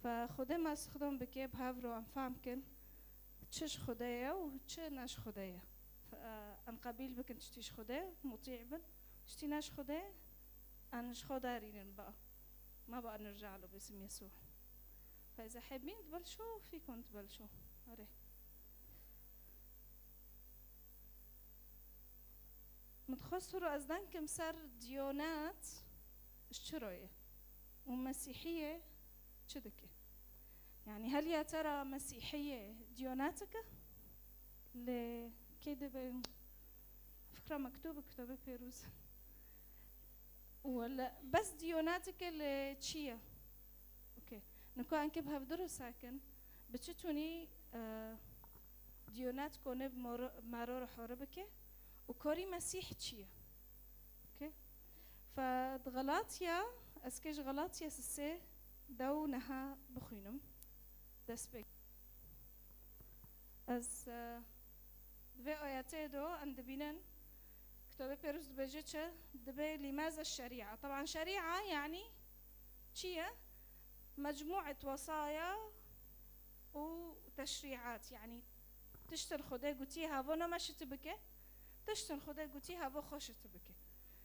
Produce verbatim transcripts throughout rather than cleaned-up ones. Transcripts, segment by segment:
Fe Xwedê me stixdam bike, bi hev re em fehm kin çi ji Xwedê ye û çi ne ji Xwedê ye. Fe em qebîl bikin tiştî ji Xwedê, mutî bin, tiştî ne ji Xwedê, em ji xwe derînin ba. ما بقى نرجع له باسم يسوع. فإذا حابين تبلشوا، فيكم تبلشوا. أري. متخصر أزدان كم سر ديونات الشروية ومسيحية شدكة. يعني، هل يا ترى مسيحية ديوناتك؟ لكده ب-، فكرة مكتوبة كتابة بيروز. ولا بس ديوناتك اللي تشيا؟ أوكي. نكو أنك بهفدرو ساكن. بتشتوني، آه، ديونات كوني بمرو-، مرور حربك. وكوري مسيح تشيا؟ أوكي. فد غلاطيا، أسكيش غلاطيا سسي دو نها بخوينم. دسبك. Ez, e, di vê ayetê de em dibînin, Kitabê Pîroz dibêje çi? Dibê lîmeze şerîa. Teban şerîa yanî çi ye? Mecmûet wesaya û teşrîat. Yanî tiştin Xwedê gotî, havo nama şiti bike, tiştin Xwedê gotî, havo xwe şiti bike.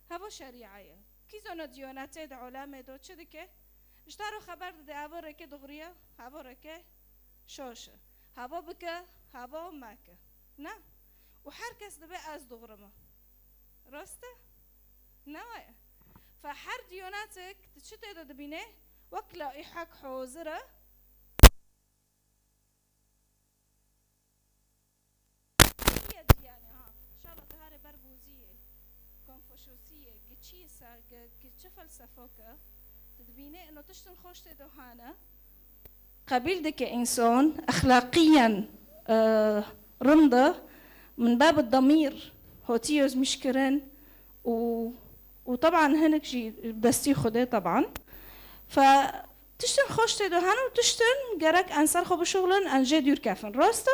Havo şerîa ye. Kî zona diyonetê di olamê do çi dike? Ji te re xeber dide, havo reke dixuriye, havo reke şoş e. Havo bike, havo meke. Ne? Û her kes dibe ez dixurime. Rast e? Ne waye? Fe her diyonetek tu çi tê de dibîne? Wek laîhek hozir e. Diye diyane ha. Şala tu hare ber boziyê, Konfuçyusiyê, gi çi sa, gi, gi çi felsefok e, tu dibîne ino tiştin xweş tê de hane. Qebîl dike însan, exlaqiyen, e, rind e, min bab damîr, hotî yozmîş kirin û, û teban hinek jî destî Xwedê teban. Fe Tiştin xweş tê de hene û tiştin gerek en ser xwe bişuxulin, en jê dûr kefin. Rast e?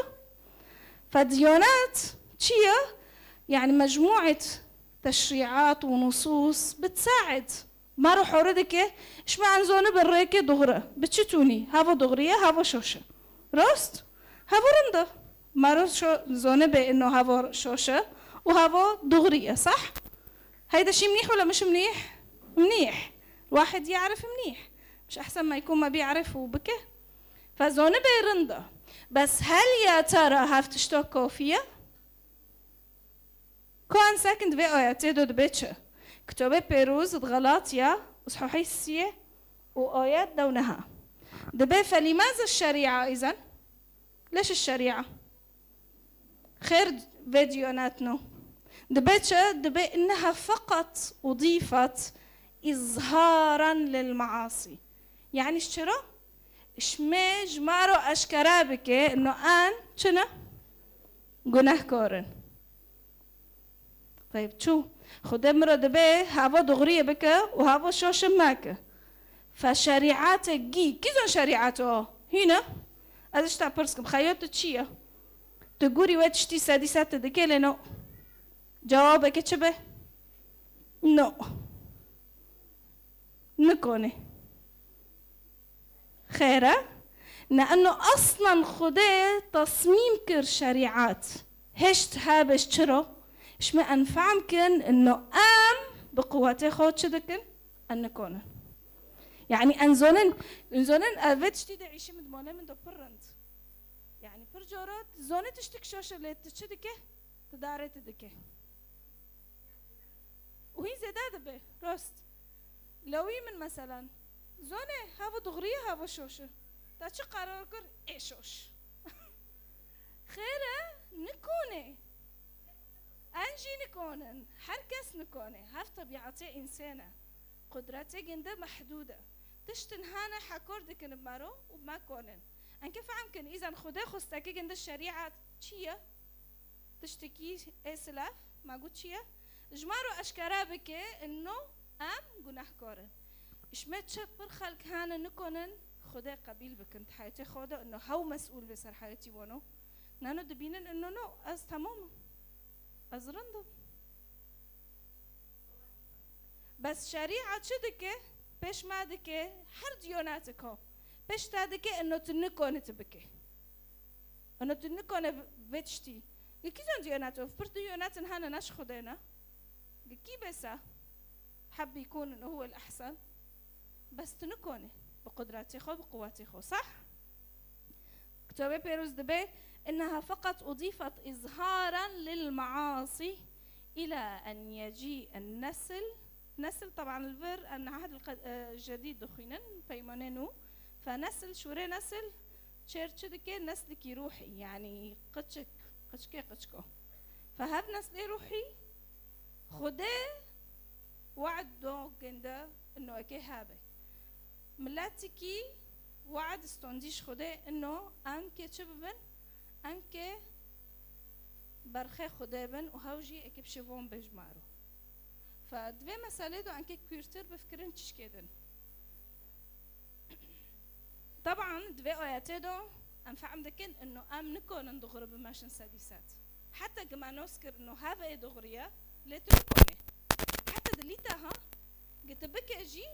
Fe diyanet çi ye? Yani mecmuet teşrîat û nusûs bitsaid. Ma ro hore dike, ji me en zoni bi rêkê dixure. Bi çi tûnî? Havo dixuriye, havo şoş e. Rast? Havo rind e. Ma ro şo-, zoni be ino havo şoş e û havo dixuriye, sah? هيدا شي منيح ولا مش منيح؟ منيح. الواحد يعرف منيح. مش أحسن ما يكون ما بيعرف وبكى؟ فزونبة رندة. بس هل يا ترى هاف تشتوك كوفية؟ كو أن ساكن دبي آيات تيدو دبيتش. كتابة بيروز دغلاطيا وصحوحي السية وآيات دونها. دبي فلماذا الشريعة إذن؟ ليش الشريعة؟ خير فيديو ناتنو. دبي تشا، دبي إنها فقط أضيفت إظهارا للمعاصي. يعني شرو؟ شمي جمارو أشكرا بكي إنه آن شنو؟ جناه كورن. طيب، شو؟ خدي مرة دبي هاوا دغرية بك وهاوا شوش ماك. فشريعاتك جي. كيزن شريعته؟ هنا؟ Ez ji te pirs kim, xeya tu çi ye? Tu gorî we tiştî sedî sed tu dikê lê no. Cewabeke çi be? No. Nikone. Xêr e? Ne eno aslan Xwedê tesmîm kir şerîat. Hişt habe ji çiro? Ji me en fehm kin eno em bi quwetê xwe çi dikin? En nikonin. Yani en zonin, en zonin ev tiştî de îşî min, mole min de pir rind. Yani pir cara tu zonî tiştik şoş e lê tu çi dike? Tu darê tu dike. Û hîn zêde dibe, rast. Lewî min meselan. Zonê havo dixuriye havo şoş e. Ta çi qerar kir? Ê şoş. Xêr e, nikone. En jî nikonin. Her kes nikone. Hev tebiatê însên e. Qudretê ginde mehdûd e. Tiştin hene hekor dikin bi me ro û me konin. Enke fehm kin, îzen Xwedê xwestekî ginde şerîat çi ye? Tiştekî ê silaf, me got çi ye? Ji me ro eşkere bike, ino em gunehkar in. Ji me çi pir xelk hene nikonin, Xwedê qebîl bikin di heyetê xwe de, ino hew mesûl be ser heyetî wan o. Nano dibînin, ino no, ez temam im. Ez rind im. Bes şerîa çi dike? Pêş me dike her diyonatik ho. Pêş te dike ino tu nikone tu bike. Ino tu nikone vê tiştî. Li kîjan diyonato? Pir diyonatin hene ne ji Xwedê ne. Li kî bêsa? Hebbî kûn ino huwel ehsen. Bes tu nikone. Bi qudretê xwe, bi quwetê xwe. Sah? Kitobê Pêroz dibe, إنها فقط أضيفت إظهارا للمعاصي إلى أن يجيء النسل. Nesil, teban li vir, em Ehd el-Qed-, e, Cedîd dixwînin, peymanê nû. Fe nesil, şûrê nesil, çêr çi dike, neslikî ruhî, yanî qiçik, qiçikê qiçiko. Fe hev neslê ruhî, Xwedê we'd do ginde, ino eke habe. Miletikî we'd stondî ji Xwedê, ino em ke çi bibin? Em ke berxê Xwedê bin û hew jî eke pişevon bê ji maro. Fe di vê meselê de em ke kûrtir bifikirin çişkê din. Teban di vê ayetê de em fehm dikin ino em nikonin dogri bimeşin sedî sed. Heta ki me nos kir ino hev ê dogri ye, lê tu nikonê. Heta dilî te ha, gi tu bike jî,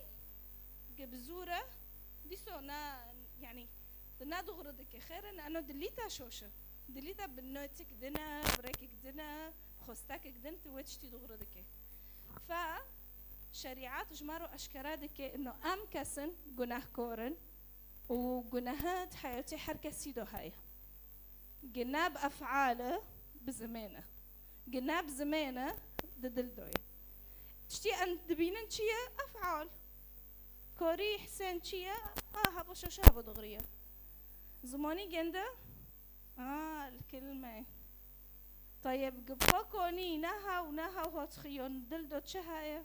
gi bi zû re, dîso ne, yanî, tu ne dogri dike. Xêr in, eno dilî te şoş e. Dilî te bi notik din e, bi rêkek din e, bi xwestekek din tu wê tiştî dogri dike. Fe şerîat ji me re eşkere dike ino em kes in gunehkor in û gunehe di heyatê her kesî de heye. Gine bi efal e, bi zimên e. Gine bi zimên e, di dil de ye. Tiştî em dibînin çi ye? Efal. Korî Hisên çi ye? A, hebo şoşe, hebo dogri ye. Zimanî gende? A, li kilme. Tayeb, gi pokonî neha û neha hot xiyon dil do çi heye?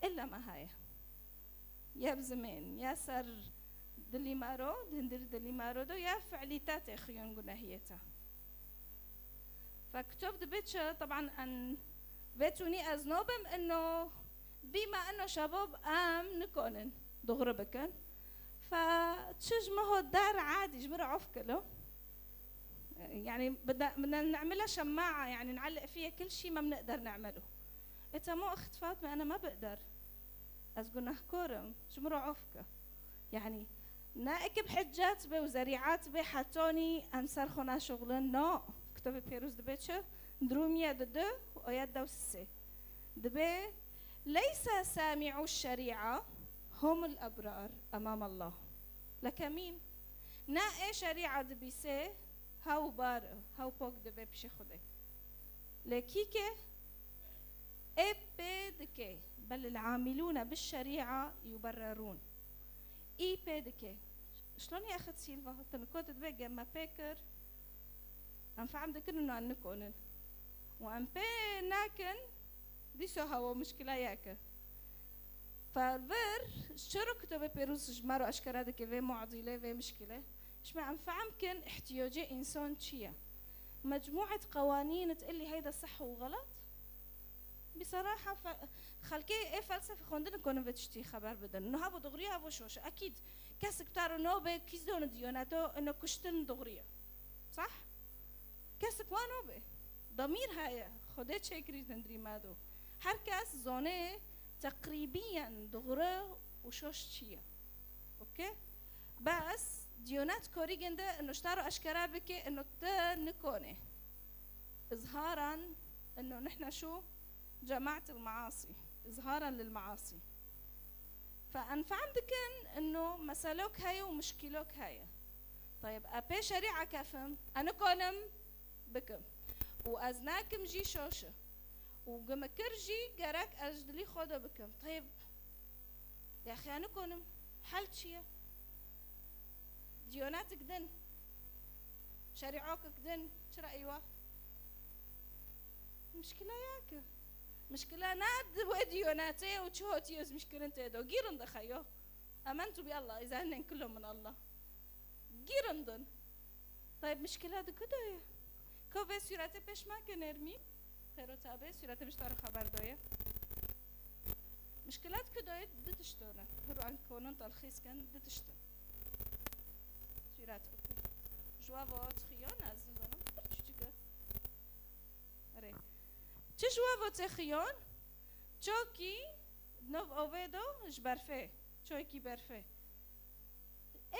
Îlla me heye. Ya bi zimên, ya ser dilî me ro, di hundir dilî me ro do, ya fiilî te tê xiyon gunehiyê te. Fe kitob dibe çi? Teban en vê tûnî ez nobim ino, bî me ino şebab em nikonin dogri bikin. Fe çi ji me ho der adî, ji min re of kilo. Yani بدنا، بدنا نعملها شماعة، يعني نعلق فيها كل شي ما بنقدر نعمله. إيه تمام أخت فاطمة، أنا ما بقدر. Ez gunehkor im, ji min re of ke. Yani, ne eke bi hiccat be û zerîat be hetonî em ser xwe naşixulin. No, Kitobê Pêroz dibe çi? Di Rûmiye di du û ayet da û sê. Dibe, ليس سامعو الشريعة هم الأبرار أمام الله. Leke mîm. Ne ê şerîa dibîsê, hew bar, hew pok dibe pişê Xwedê. Lê kî ke ê pê dike, بل العاملون بالشريعة يبررون. Î pê dike. Şlonî axet Sîlva, tu nikot dibe ge me pê kir, em fehm dikin û nan nikonin. Û em pê nakin, dîsa hewa mişkila yek e. Fe vir, çero Kitobê Pêroz ji me re eşkere dike vê muadîlê, vê mişkilê? Ji me em fehm kin ihtiyacê însan çi ye. Mecmuet qewanîn tillî heyda seh û xelet? Biseraha fe-, xelkê ê felsefê xwendin konin vê tiştî xeber bidin. Niha bo dogriya bo şoş e. Ekîd kesik taro nobe kîz done diyoneto ino kuştin dogriya. Sah? Kesik wa nobe. Damîr heye. Xwedê çêkirî dindirî me do. Her kes zone teqrîbiyen dogri û şoş çi ye. Okey? Bes diyonet korî ginde ino ji te re eşkere bike ino te nikone. Izharan ino nihna şu cemaet il maasî. Izharan lil maasî. Fe em fehm dikin ino meselok heye û mişkilok heye. Tayeb, e pê şerîa kefim, e nikonim bikim. Û ez nakim jî şoş e. Û gi min kir jî gerek ez ji dilî xwe de bikim. Tayeb, ya xeya nikonim, hel çi ye? Diyonetik din, şerîokek din, çira eywa? Mişkila ya ki. Mişkila ne di wê diyonetê û çi hotiye zmişkirin tê do. Girin de xeyo. Ementu bi Allah, îza henen kullo min Allah. Girin din. Tayeb, mişkila di ku de ye? Ko vê sûretê pêş me ke nermî? Xêro tabe, sûretê min ji te re xeber doye. Mişkila di ku de ye? Di tişto ne. Huru an konon telxîs ken, di tiştin. Sûret, okey. Ji wa vo xiyon, ez nizanim, pir çûçik e. Erê. Çi ji wa vo tê xiyon? Çokî nov ovê do ji berfê. Çoykî berfê.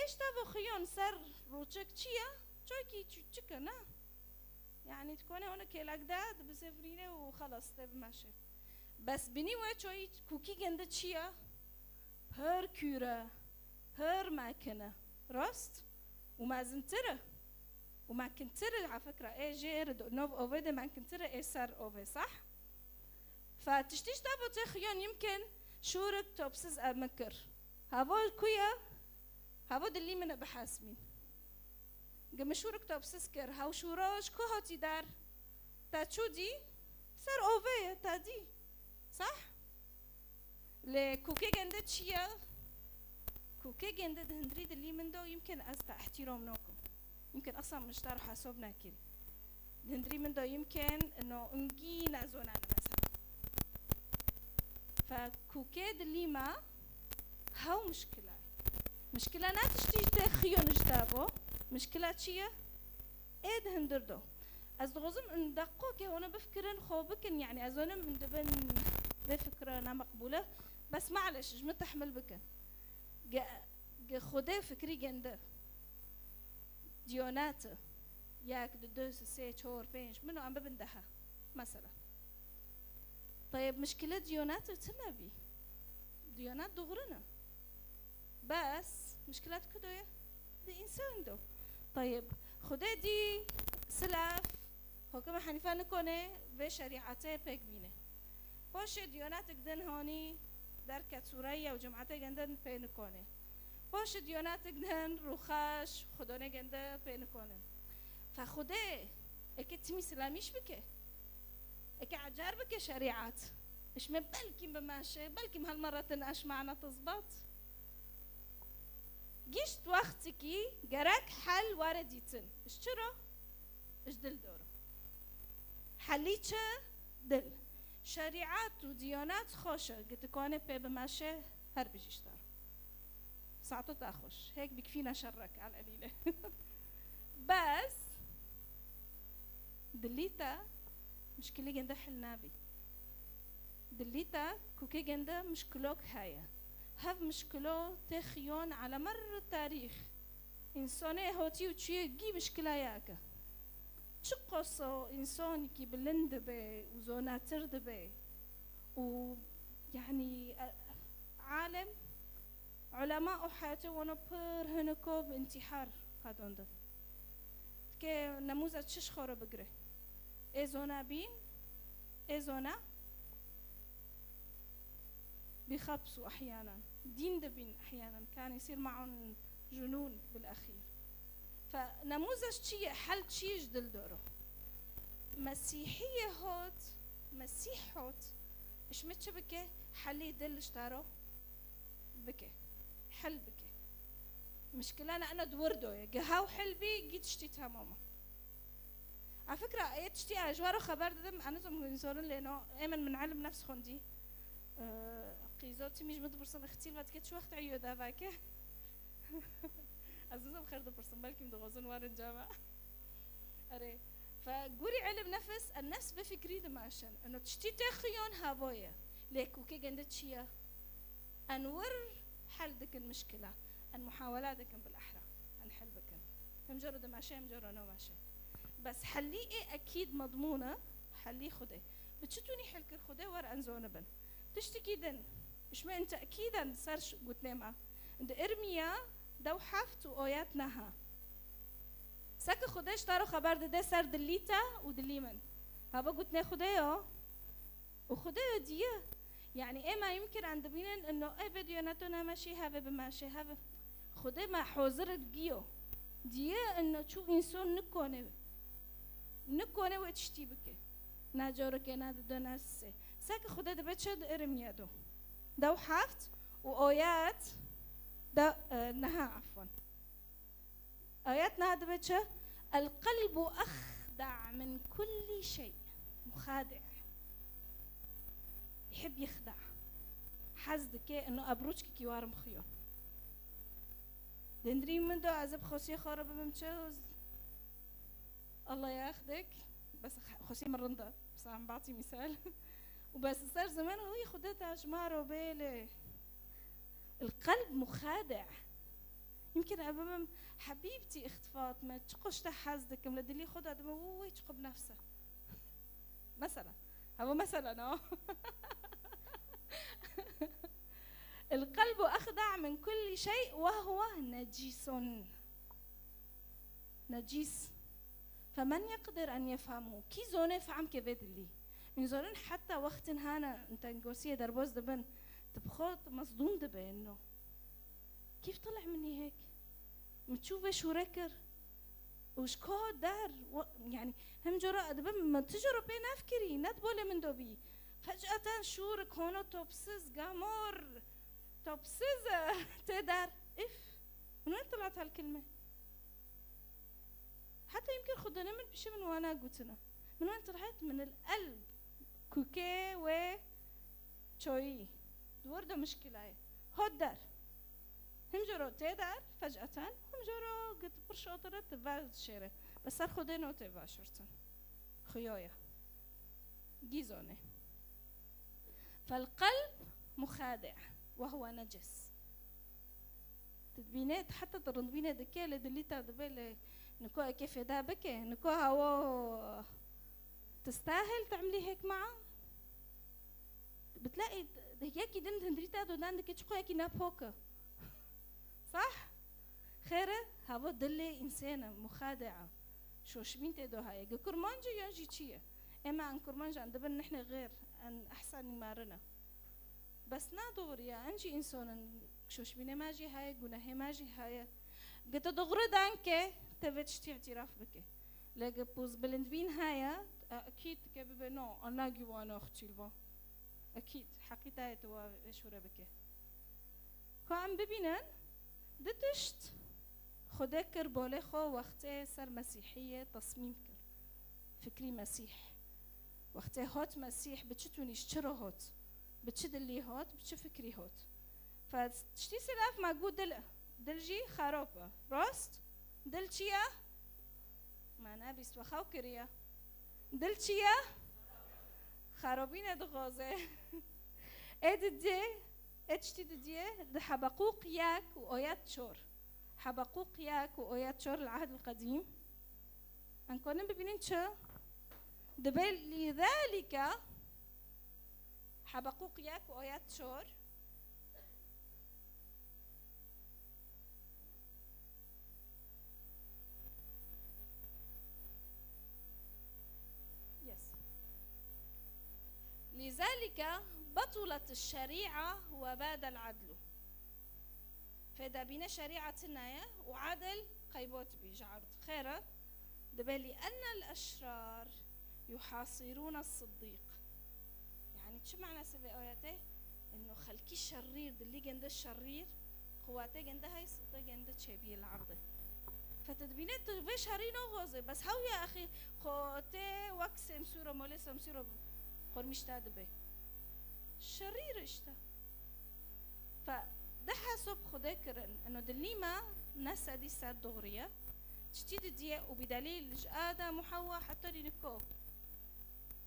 Ê ji tava xuyan ser rûçik çi ye? Çoykî çûçik e, ne? Yanî, tu kone hona kêlek de, dibizêvirîne û xelas tê bimeşe. Bes binî we çoyî kûkî gende çi ye? Pir kûr e, pir mekin e. Rast? Û mezintir e. Û mekintir e, a fikra. Ê jê êr do-, nov ovê de mekintir e, ê ser ovê, sah? Fe tiştî ji tava tê xuyan yimkin şûrik topsiz e min kir. Havo ku ye? Havo dilî min e bihesmîn. Gi min şûrik topsiz kir. Hew şûro ji ku hatî der? Te çû dî? Ser ovê ye, te dî. Sah? Lê kûkê gende çi ye? Kûkê gende di hundirî dilî min do, yimkin ez te ihtîram nakim. Yimkin esla min ji te re hesab nekirî. Di hundirî min do, yimkin no ungî nezonane mesela. Fe kûkê dilî me hew mişkile ye. Mişkile ne tiştî tê xuyan ji te bo. Mişkile çi ye? Ê di hundir do. Ez dixwazim in deqokê hona bifikirin, xwe bikin, yanî ez zonim in dibin vê fikra nemeqbûl e. Bes maleş, ji min tehmil bikin. Ge, ge Xwedê fikrî gende. Diyoneti. Yek, du, du, sê, çor, pênc. Min û em bibin dehe. Mesela. Tayeb, mişkile diyoneti tune bî. Diyonet doğrine. Bes, mişkila di ku do ye? Di însan do. Tayeb, Xwedê dî, silaf, Hokime Henîfe nikone vê şerîetê pêk bîne. Paşê diyonetik din hanî derket sûreya û cemaetê gende pê nikone. Paşê diyonetik din rûxaş, xwedonê gende pê nikone. Fe Xwedê, eke timî silamîş bike. Eke ecar bike şerîet. Eş me belkî bimeşe, belkî helmeretin eş mane tizbat. Gişt wextikî gerek hel were dîtin. Ji çi re? Ji dil doro. Helî çi? Dil. Şerîet û diyanet xweş e, gi tu kane pê bimeşe, her bijî ji te re. Saeto te xweş. Hêk bikfîne şerrek, el elîle. Bes, dilî te mişkilî gende hil nabî. Dilî te kûkê gende mişkilok heye. Hev mişkilo tê xiyon ala merr tarîx. Însanê hotî û çûyê gî mişkila yek e. Çiqas o însanekî bilind dibe û zonatir dibe û, yanî, e, alem, ulema û heyatê wana pir hiniko bi întîhar qedandin. Dike nemûza çi ji xwe re bigire? Ê zona bîn, ê zona bixapsu ehyanen. Dîn dibîn ehyanen. Kan yisîr maun junûn bil exîr. Fe nemûza ji çi ye? Hel çi ye ji dil doro? Mesîhiyê hot, Mesîh hot, ji me çi bike? Helî dil ji te re bike. Hel bike. Mişkila ne ena di wir do ye. Gi hew hel bî, gî tiştî temam e. A fikra, ê tiştî ez ji we re xeber didim, ez nizam hûn zorin lê no, ê min, min ilim nefs xwendî. Ee, qîzo timî ji min dipirsin, ixtîl ve dike çi wext eyo de veke? Ez nizam xêr dipirsin, belkî min dixwazin werin cama. Erê. Fe gurî ilim nefs, en nefs bi fikrî dimeşin. Eno tiştî tê xiyon havo ye. Lê kûkê gende çi ye? En wir hel dikin mişkila. En muhawela dikin bil ehra. En hel bikin. Hem coro dimeşe, hem coro nomeşe. Bes helî ê ekîd medmûn e, helî Xwedê. Bi çi tûnî hel kir Xwedê wer en zonibin. Tiştikî din. Ji me in tekîden ser ş-, gotnê me. Di Irmiya dew heft û oyet neha. Seke Xwedê ji te re xeber dide ser dilî te û dilî min. Hava gotnê Xwedê yo. Û Xwedê yo diye. Yanî ê me yimkir en dibînin ino ê vê diyoneto nemeşî heve bimeşê heve. Xwedê me hozir giyo. Diye ino çû înson nikone. Nikone wê tiştî bike. Ne coreke, ne di do, ne sê. Seke Xwedê dibe çi di Irmiya do. Dew heft û oyet de, e, neha, afwan. Ayet niha dibe çi? El qelbu exda min kullî şey. Muxadi'e. Yuhib yexda. Hez dike ino ebrûçkekî warim xuyon. Dindirî min do ez ê bi xosiyê xwe re bibim çi? Allah ya exdek. Bes xosiyê min rind e. Bes em batî mîsal. Û bes ser ziman wî Xwedê te ji ma re bêle. القلب مخادع. يمكن أمام حبيبتي اخت فاطمة، çiqo ji te hez dikim, li dilî xwe de dibim, wû wê çiqo bi nefs e. Mesela. Hema mesela, no? القلب أخدع من كل شيء وهو نجس. نجس. فمن يقدر أن يفهمه؟ Kî zone fehm ke vê dilî? Min zonin heta wextin hane, tengosiyê derbas dibin, tu bi xwe tu mesdûm dibe, no? Kîf tile minî hêk? Min çû vê şûre kir? Û ji ka der, wa-, yanî, him cara dibim, min tu cara pê nefkirî, ne di bolê min do bî. Fec'eten şûr, kono topsiz, gamor, topsiz, tê der. Îf, min wê tilat hel kilme. Heta yimkin xwe dene min pişê min wana gotine. Min wan tirhet min il elb kûkê wê çoyî. Di wir de mişkila ye. Hot der. Him joro tê der, fec'eten, him joro git pir şotire ti ver dişêre. Be ser Xwedê no tê veşirtin. Xuya ye. Gîzone. فالقلب مخادع وهو نجس. Tu dibîne, heta tu rindbîne dike, lê dilî te dibe, lê niko eke fêda bike, niko hawo tistahil temlî hikma. Bitlaî yekî din hundirî te dodan dike, çiqo yekî ne pok e. Sah? Xêr e, havo dilê însêne, muxadea. Şoşbîn tê do heye. Gi kurmancî yan jî çi ye? Ema en kurmancan dibin nihne xêr, en ehsenî marine. Bes na doğru ya, en jî însonin şoşbînê me jî heye, gunehê me jî heye. Gi tu doğru dan ke, te vê tiştî îtîraf bike. Lê gi poz bilindbîn heye, e, ekîd ke bibe, no, ana gîwana xçîlva. Ekîd, heqî te ye tu wa vê şûre bike. Ka em bibînin, du tişt Xwedê kir bolê xwe wextê ser Mesîhiyê tesmîm kir. Fikrî Mesîh. Wextê hot Mesîh, bi çi tûnî, ji çi re hot? Bi çi dilî hot? Bi çi fikrî hot? Fe tiştî silaf me got dil, dil jî xerop e. Rost? Dil çi ye? Me nebîst, we xew kiriye. Dil çi ye? Xerobîne dixwaze. Ê didê, ê tiştî didiyê di Hebeqûq yek û oyet çor. Hebeqûq yek û oyet çor li Ehdil Qedîm. Em konin bibînin çi? Dibe lîzalîke Hebeqûq yek û oyet çor. Yes. لذلك بطلت الشريعة وباد العدل. Fêda bîne şerîa tune ye û edil qeybot bî ji erd. Xêr e? Dibe لأن الأشرار يحاصرون الصديق. Yani çi manası vê ayetê? Eno xelkî şerîr, dilî gende şerîr, quwetê gende hey, sultê gende çêbiyê li erdê. Fe tu dibîne tu vê şerî naxwazê, bes hew ya exî xwe tê wek Semsûro, molê Semsûro qormîş te dibe. Şerîr işte. Fe di hesab Xwedê kirin, eno dilnî me ne sedî sed doğru ye. Tiştî didiyê û bi delîl ji Adem û Hewa heta rîniko.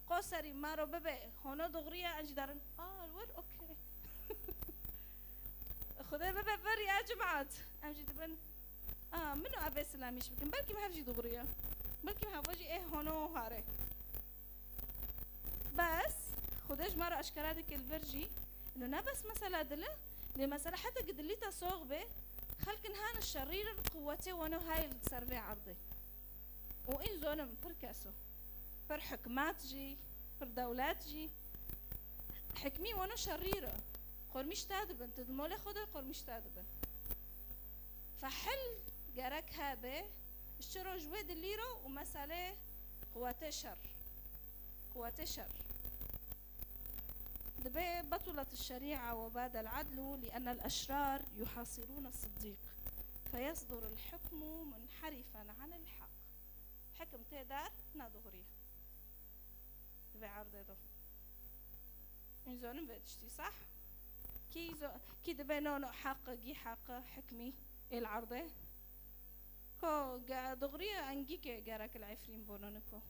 Qoserî me ro bibe, hono doğru ye, em jî darin, a, li wir, okey. Xwedê bibe vir ya cemaat. Em jî dibin, a, min û ev ê silamîş bikin. Belkî me hev jî doğru ye. Belkî me hev jî ê hono hare. Bes, Xwedê ji me re eşkera dike li vir jî. Ino ne bes mesela dil e, lê mesela heta ki dilî te sox be, xelkin hene şerîr in, quwetê wano hay li ser vê erdê. Û în zonim pir keso. Pir hikmat jî, pir dewlet jî. Hikmî wano şerîr e. Qormîş te dibin, tu di molê xwe de qormîş te dibin. Fehil gerek hebe, ji çiro ji wê dilî re û meselê quwetê şer. Quwetê şer. Dibe بطلت الشريعة وباد العدل لأن الأشرار يحاصرون الصديق فيصدر الحكم منحرفا عن الحق. Hekim tê der ne doğru ye. Di vê erdê de. Hûn zonin vê tiştî sah? Kî zo-, kî dibe no no heq, gî heq, hikmî ê li erdê? Ko ge-, doğru ye, engî ke gerek li Efrîn bono niko.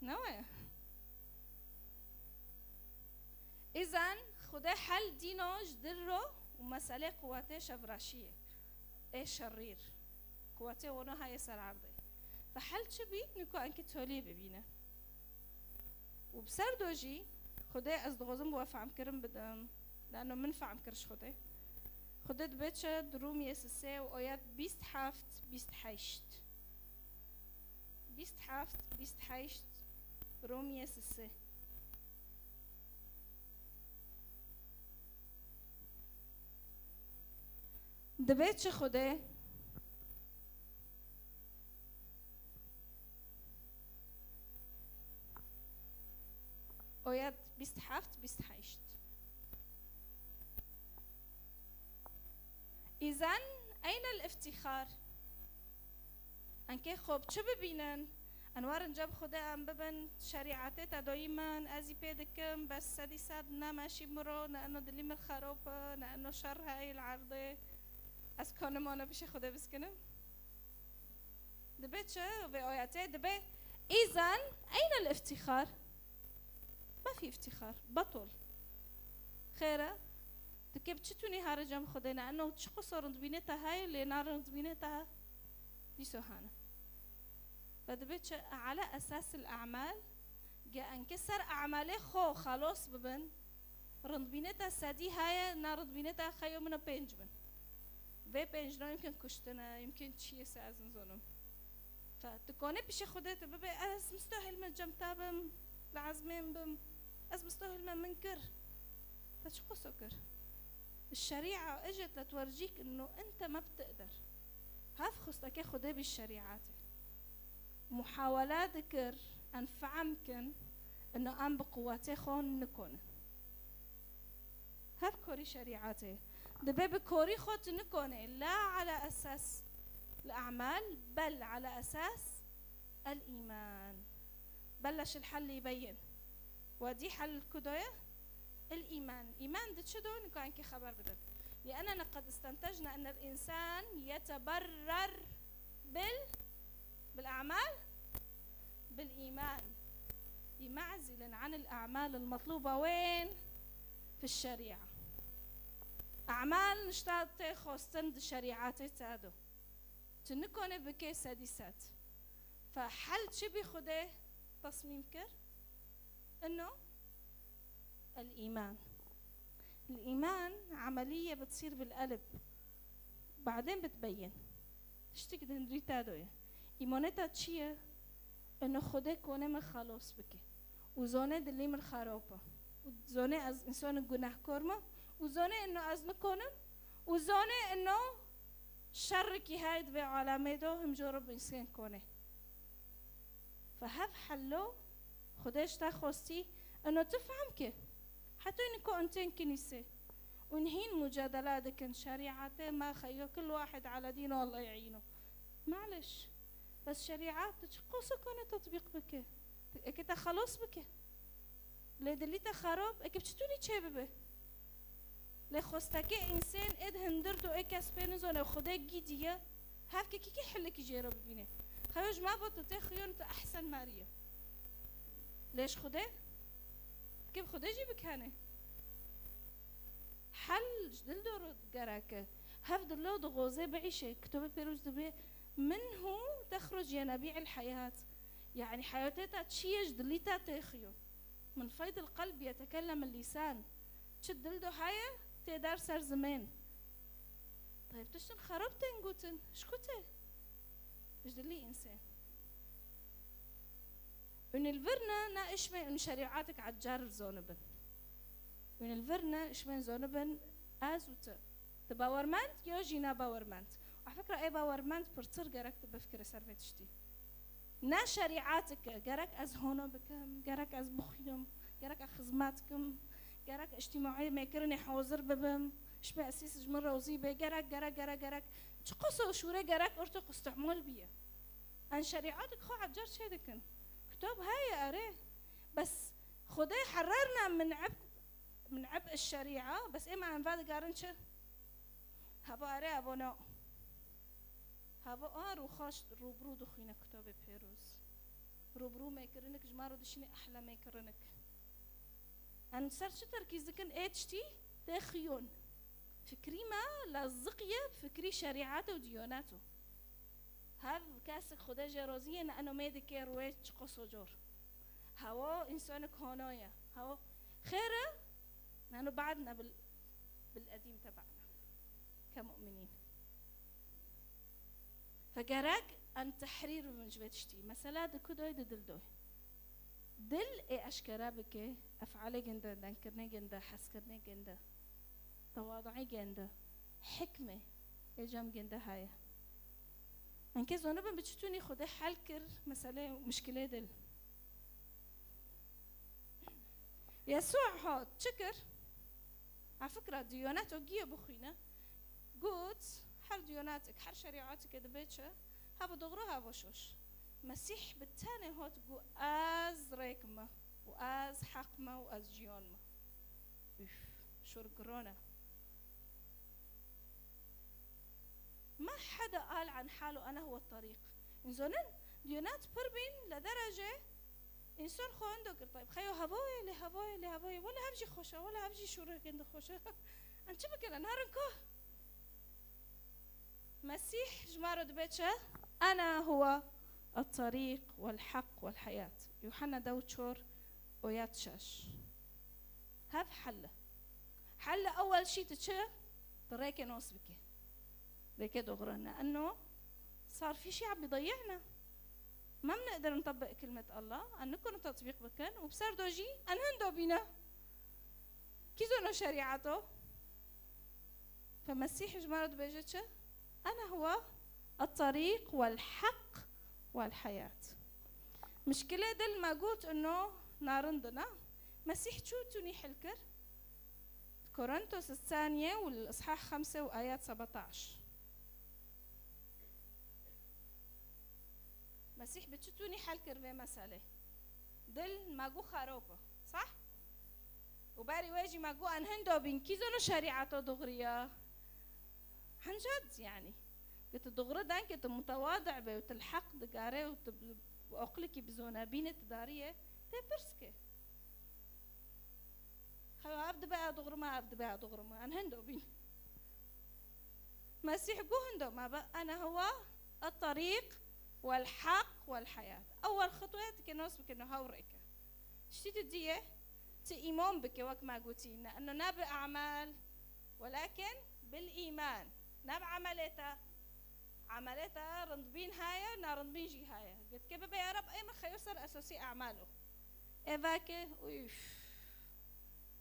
Ne we? Îzan Xwedê hel dîno ji dil ro Û meselê quwetê şevreşiyê, ê şerîr. Quwetê wano heye ser erdê. Ve hel çi bî, niko enkî toliyê bibîne. Û bi ser do jî, Xwedê ez dixwazim we fehmkirin bidim. Lano min fehm kir ji Xwedê. Xwedê dibê çi di Rûmiyê sisê û oyet bîst heft, bîst heşt. Bîst heft, bîst heşt, Rûmiyê sisê. Dibê çi Xwedê? Oyet bîst heft, bîst heşt. Îzen eynel iftîxar? Enkê xwe bi çi bibînin? Em werin cem Xwedê em bibin, şerîetê te doyî min, ez î pê dikim, bes sedî sed ne meşî miro, ne eno dilî min xerop e, ne eno şer heye li erdê. Ez konim wana pişê Xwedê biskinim? Dibê çi? Vê ayetê dibê, îzen eynel iftîxar? Mefî iftîxar, betol. Xêr e? Dikê bi çi tûnî here cem Xwedê ne? Eno çi qeso rindbînê te heye, lê na rindbînê te he? Dîso hene. Ve dibê çi? Ala esas el a'mal, ge enkê ser e'malê xwe xelos bibin, rindbînê te sedî heye, na rindbînê te xeyo min û pênc bin. Vê pênc no yimkin kuştin e, yimkin çi ye se ez nizonim. Fe, tu konê pişê Xwedê tu bibê, ez mistahil me cem te bim, li ezmên bim, ez mistahil me min kir. Te çi qeso kir? Şerîa ijêt le twercîk ino ente me bite'der. Hev xustekê Xwedê bî şerîatê. Muhawele dikir, en fehm kin, ino em bi quwetê xwe nikonin. Hev korî şerîatê. Dibê bi korî xwe tu nikonê. La ala esas el a'mal, bel ala esas el îman. Belaş el hellî beyin. Wedî hel kudoye? El îman. Îman di çi do? Niko enkî xeber bidin. Li enena qed istentejna enel însan yeteberrer bil, bil a'mal, bil îman. Yemazilen anil a'mal el metlûbe wên fi şerîa. E'mal nişta tê xwestin di şerîatê te do. Tu nikone bikê sedî sed. Fe hel çi bî Xwedê tesmîm kir? Ino el îman. El îman emelîye bitisîr bil elb. Badên bitbeyin. Tiştik di hundirî te do ye. Îmanê te çi ye? Ino Xwedê kone min xelos bike. Û zone dilî min xerop e. Û zone ez însanê gunehkor me. Û zone ino ez nikonim. Û zone ino şerrikî heye di vê alemê de him jê re bi însan kone. Fe hev hello Xwedê ji te xwestî, ino tu fehm ke. Heta niko in tên kinîsê. Û in hîn mucadele dikin, şerîetê me xeyo kul wahid ala dîn Allah ye'îno. Maleş. Bes şerîet tu çi qosokane tetbîq bike? Eke te xelos bike. Lê dilî te xerab, eke bi çi tûnî çê bibe? Lê xwestekê însên ê di hundir do ê kes pê nizane Xwedê gîdî ye, hevkekî kî hilekî jê re bibîne. Xeyo ji me bo tu tê xuyon tu ehsen merî ye. Lê ji Xwedê? Dike bi Xwedê jî bikene. Hel ji dil do re gereke. Hev dilo di xozê biîşe. Kitobê Pêroz dibê, "Minhu texruc yenabî'il heyat." Yani heyatê te çi ye ji dilî te tê xuyon. "Min feydil qelb yetekellem lîsan." Çi dil do heye, tê der ser zimên. Tayb tiştin xerab tên gotin. Ji ku tê? Ji dilî însê. Û li vir ne, ne işmê û şerîatek ecar zonibin. Û li vir ne, işmên zonibin ez û tu. Tu bawermend ya jî ne bawermend. Û fikra ê bawermend pirtir gerek tu bifkire ser vê tiştî. Ne şerîateke, gerek ez hono bikim, gerek ez bixwînim, gerek ez xizmet kim, gerek îctîmaî mêkirinê hazir bibim, ji me esîs ji min rozî bê, gerek, gerek, gerek, gerek. Çi qas o şûrê gerek orto qistihmal biye. En şerîatek xwe ecar çê dikin. Kitab heye erê. Bes Xwedê hererna min eb, min eb şerîa, bes êma em vedigerin çi? Heva erê, heva na. Heva a rûxaş rûbirû dixwîne kitabê pêroz. Rûbirû mêkirinik ji me re dişîne ehle mêkirinik. Em ser çi terkîz dikin? Ê tiştî tê xiyon. Fikrî me leziqiye fikrî şerîeto û diyonetê. Hev kesek Xwedê jê rozî ye, ne eno mêdikê rûyê çiqo socor. Hewo însanek hono ye. Hewo xêr e, ne eno ba'dna bil, bil edîm teba'na. Ke mu'minîn. Fegerek em tehrîr bibin ji vê tiştî. Mesela di ku doy, di dil doy. Dil ê eşkere bike, efalê ginde, dengkirinê ginde, hezkirinê ginde, tewaduî ginde, hikmê ê cem ginde heye. Em kê zonibin bi çi tûnî Xwedê hel kir meselê, muşkilê dil. Yesû hat çi kir? A fikra diyoneto giye bixwîne. Got, her diyonetik, her şerîatik dibe çi? Hebo doğru, hebo şoş. Mesîh bi tenê hot got, ez rêk me û ez heq me û ez jiyon me. Üf, şor giron e. Ma hede al an halo ene huwe tarîq. Însonin diyonet pir bîn le derece înson xwe hindo kir. Tayb, xeyo hevoyê, lê hevoyê, lê hevoyê. Wele hev jî xweş e, wele hev jî şûrê gindi xweş e. Em çi bikin? Em herin ku? Mesîh ji me re dibe çi? Ene huwe at-tarîq wel-heq wel-heyat. Yuhanna dew çor, oyat şeş. Hev helle. Helle ewel şî tu çi? Tu rêkê nos bike. Rêkê doğru ne. Enno sar fî şî bi dayana. Ma em neqderin ntebiq kelimet Allah, em nikarin tetbîq bikin û bi ser do jî em hindo bîne. Kî zono şerîeto? Fe Mesîh ji me re dibêje çi? Ene huwe at-tarîq wel-heq wel-heyat. Mişkilê dil me got ino narind e. Mesîh çû tûnî hil kir? Korintos Saniye û l-îshah xemse û ayet sebetaş. Mesîh bi çi tûnî hel kir vê meselê? Dil me got xerop e, sah? Û berî wê jî me got en hindo bîn, kî zono şerîeto dixuriya? Hencad, yanî. Ke tu dixuri dengê tu mutewadi be û tu li heq digare û tu bi, bi oqlikî bizone bînê tu dariye, tê pirs ke. Xewa ev dibe ew dixurime, ev dibe ew dixurime. En hindo bîn. Mesîh got hindo me be, ene huwa at-tarîq wel-heq wel-heyat. Ewel xitwe dike nos bike no hew rêke. Tiştî di diye, ti îmon bike wek me gotî. Ne, eno ne bi e'mal, welakin bil îman. Ne bi emelê te. Emelê te rindbîn heye, narindbîn jî heye. Gotike bibe ya Reb, ê min xeyo ser esasî e'malo. Ê veke, ûf,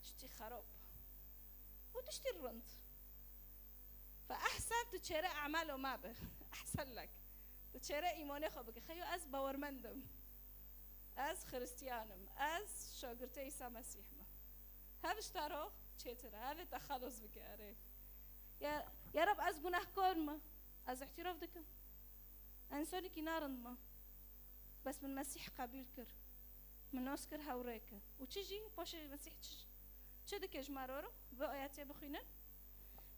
tiştî xerop. Û tiştî rind. Fe ehsen tu çêre e'malo me bi. Ehsen lek. Tu çêre îmonê xwe bike. Xeyo ez bawermend im. Ez Xiristiyan im. Ez şagirtê Îsa Mesîh me. Hev ji te re çêtir e. Hev ê te xelos bike erê. Ya, ya Reb ez gunehkar me. Ez îtîraf dikim. Însanekî narind me. Bes min Mesîh qebûl kir. Min nas kir hewrêke. Û çi jî paşê Mesîh çi, çi dike ji me re re? Vê ayetê bixwînin.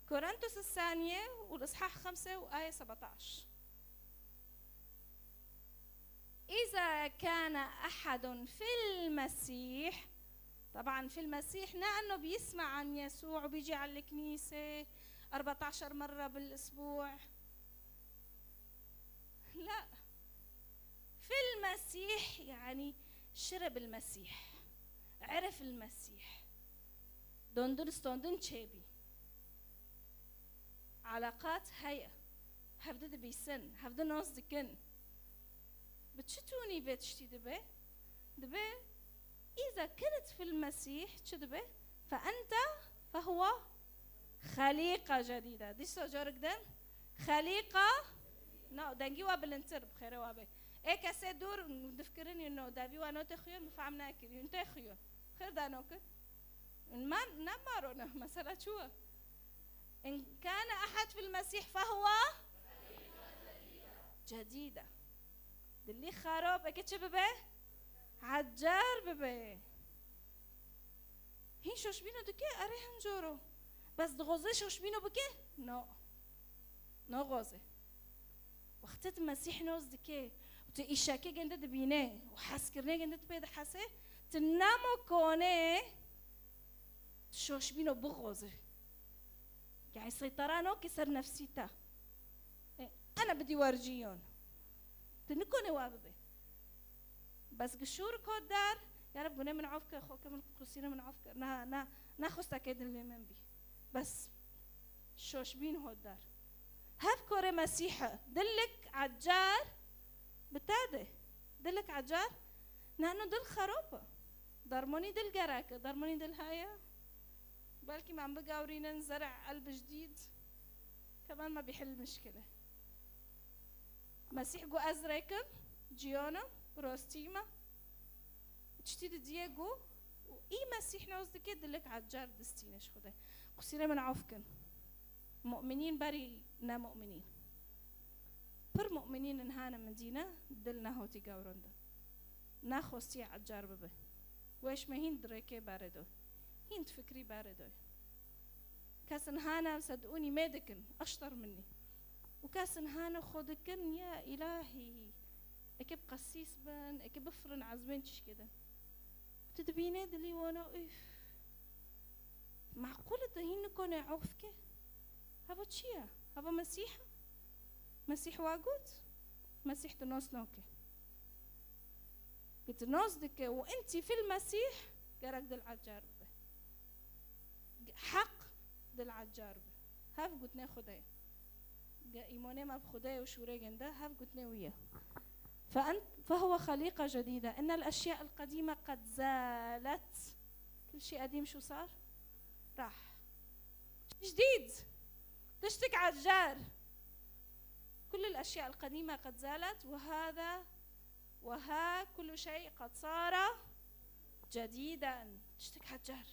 Korintos Saniye û îshah xemse û ayet sebetaş. إذا كان أحد في المسيح، طبعا في المسيح، لا أنه بيسمع عن يسوع وبيجي على الكنيسة أربعتاشر مرة بالأسبوع. لا. في المسيح يعني شرب المسيح، عرف المسيح. Dondin standin çêbî. Eleqat heye. Hevdi dibîsin, hevdi nas dikin. Bi çi tûnî vê tiştî dibe? Dibe, إذا كنت في المسيح, çi dibe? فأنت، فهو خليقة جديدة. Dîsa carik din, xelîqa, na, dengî wa bilindtir, bi xêrê wa be. Ê kesê dûr, difkirin, no, devî wa no tê xuyon, bi fehm nekir, yun tê xuyon. Xêr da no kir. Ma, ne maro ne, mesela çi wa? إن كان أحد في المسيح فهو جديدة. Dilî xerab, eke çi bibe? Hecar bibe. Hîn şoşbîno dike, erê him coro. Bes dixwaze şoşbîno bike? No. Naxwaze. Wextê tu Mesîh nas dike û tu îşekê gende dibîne û hezkirinê gende tu pê dihese, tu nema kane tu şoşbîno bixwaze. Yani seytera noke ser nefsî te. E, ena bidî werciyon. Tu nikone wa bibe. Bes gi şûr kot der, ya Reb gune min af ke, xo ke min qusîre min af ke. Na, na, naxwesta ke dilê min bî. Bes şoşbîn hot der. Hev kore Mesîh e. Dilik ecar bi te de. Dilik ecar. Nano dil xerop e. Dermonî dil gerek e. Dermonî dil heye. Belkî me bigawrînin zer'a elb cidîd. Keman me bihil mişkile. Mesîh got, ez rêk im, ciyan im, rastî me. Tiştî di diyê got, û î Mesîh nas dike dilik ecar distîne ji Xwedê. Qusîrê min af kin. Mu'minîn berî ne mu'minîn. Pir mu'minîn in hane min dîne, dil nehotî gewrandin. Nexwestiye ecar bibe. Weş me hîn di rêkê berê do. Hîn di fikrî berê do. Kesin hane sedûnî me dikin, eşter minî. Û kesin hane xwe dikin, ya îlahî. Eke bi qesîs bin, eke bifrin ezmên çişkê din. Tu dibînê dilî wana, üf. Meqûl e tu hîn nikone of ke? Heva çi ye? Heva Mesîh e? Mesîh wa got? Mesîh tu nas nake. Got nas dike û entî fil Mesîh gerek dil ecar bibe. Heq dil ecar be. Hev gotine Xwedê ye. Ge îmanê me bi Xwedê û şûrê ginde, hev gotine wî ye. فأنت، فهو خليقة جديدة. إن الأشياء القديمة قد زالت. كل شيء قديم شو صار؟ راح. جديد. Tiştik ecar. كل الأشياء القديمة قد زالت، وهذا، وها كل شيء قد صار جديدا. Tiştik ecar.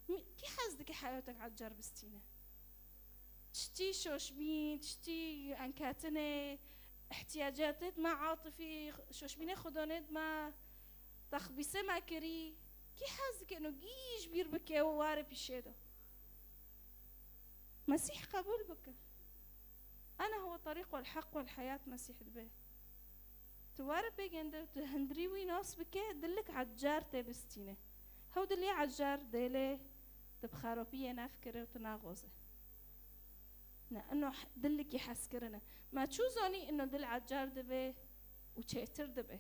Mi-, kî hez dike heyatek ecar bistîne? Tiştî şoşbîn, tiştî enketinê, ihtiyacatê me atifî, şoşbînê xwedonê me, texbîsê me kirî. Kî hez dike no gî ji bîr bike û ware pîşê de? Mesîh qebûl bike. Ena huwe terîq wel heq wel heyat Mesîh dibe. Tu were pê gende, tu hindirî wî nas bike, dilik ecar tê bistîne. Hew dilê ecar dêlê, tu bi xeropiyê nefkire û tu naxoze. Ne, ino h-, dilikî hezkirin e. Me çû zanî ino dil ecar dibe û çêtir dibe.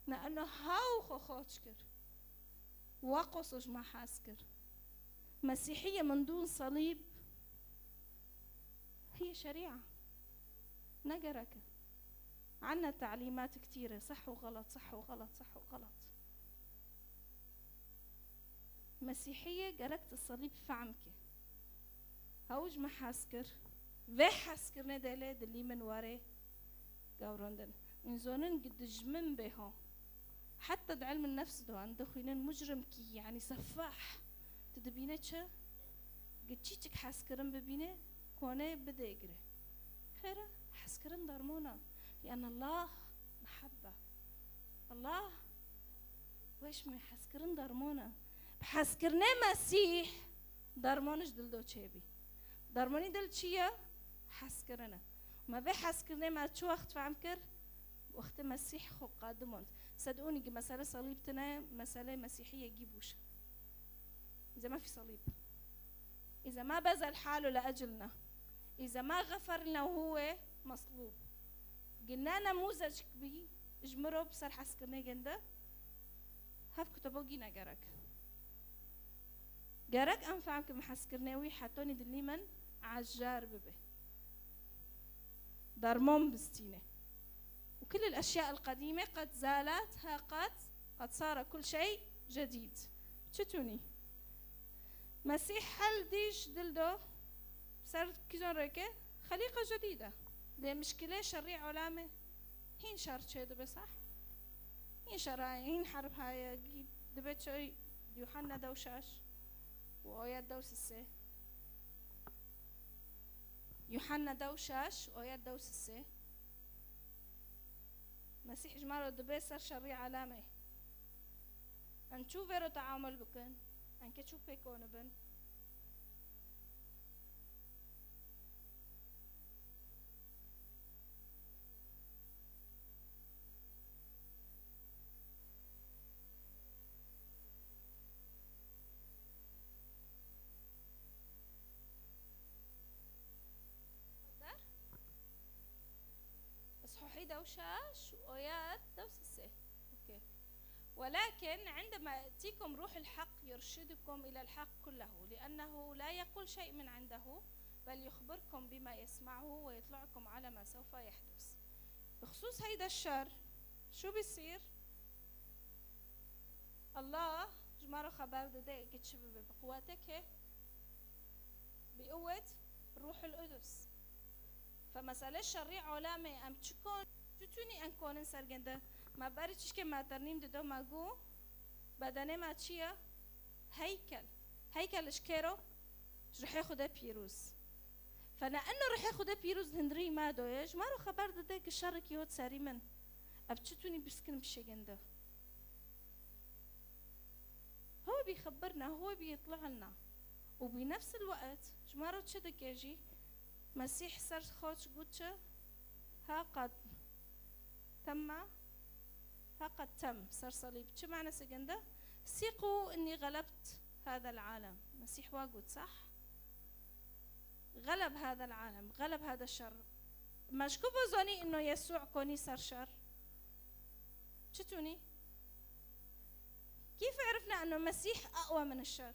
Ne, ino hew xwe xaç kir. Wa qoso ji me hez kir. Mesîhiye min dûn salîb. هي شريعة. Ne gerek e. عنا تعليمات كتيرة، صح وغلط، صح وغلط، صح وغلط. Mesîhiye gerek tu salîb fehm ke. Hew ji me hez kir. Vê hezkirinê dêlê dilî min warê gewrandin. Min zonin gi dijmin bê ha. Heta di ilmin nefs de wan dixwînin mucrimkî, yani sefah. Tu dibîne çi? Gi çîçik hezkirin bibîne, kone bidêgire. Xêr e, hezkirin dermona. Lian Allah mehebbe. Allah weş me hezkirin dermona. Bi hezkirinê Mesîh dermon ji dildo çêbî. Dermonî dil çi ye? Hezkirin e. Me vê hezkirinê me çi wext fehm kir? Wextê Mesîh xwe qadimond. Sedûnî gi mesele salîb tine, mesele Mesîhiyê gî bûş. Îze ma fî salîb. Îze ma bezel halu le ecilna. Îze ma xeferna huwe meslûb. Gi ne nemûzecik bî, ji mirov bi ser hezkirinê ginde, hev kutubo gî ne gerek. Gerek em fehm kim hezkirinê wî hetonî dilî min ejar bibe. Dermon bistîne. وكل الأشياء القديمة قد زالت، ها قد، قد صار كل شيء جديد. Çi tûnî? Mesîh hel dî ji dil do, ser kîzon rêke, xelîqe cedîd e. Lê mişkilê şerî olame hîn şer çê dibe sah. Hîn şer haye, hîn herb haye, gî dibe çi Yuhanna dew şaş û ayet dew sisê. Yuhanna dew şaş, ayet dew sisê. Mesîh ji me re dibe ser şerî alamê. Em çû vê re teamul bikin? Em ke çû pêk konibin? صحوحي دوشة، شويات دوسسة. أوكي. ولكن عندما يأتيكم روح الحق يرشدكم إلى الحق كله، لأنه لا يقول شيء من عنده، بل يخبركم بما يسمعه ويطلعكم على ما سوف يحدث. بخصوص هيدا الشر، شو بيصير؟ الله، جمارو خبر دده، قد شبه بقوتك، بقوة الروح القدس. فمسألة شريعة ولا ما أم تشكون، شو توني أن كونن سرگنده؟ ما باري تشكي ما ترنيم ددو ما قو، بدنه ما چیه؟ هیکل. هیکل اش کرو؟ اش روح خدا پیروز. فنا انه روح خدا پیروز هندری ما دویه، جمارو خبر دده که شر کی هوت سری من. اب چتونی بسکن بشگنده؟ هو بيخبرنا، هو بيطلع لنا. وبنفس الوقت، جمارو چه دکه جی؟ مسیح سر خوش گوت چه؟ ها قد تم، ها قد تم، سر صليب. چه معنى سجنده؟ ثقوا إني غلبت هذا العالم. مسيح واجد، صح؟ غلب هذا العالم، غلب هذا الشر. ما شكو بظني إنه يسوع كوني سر شر؟ چتوني؟ كيف عرفنا إنه المسيح أقوى من الشر؟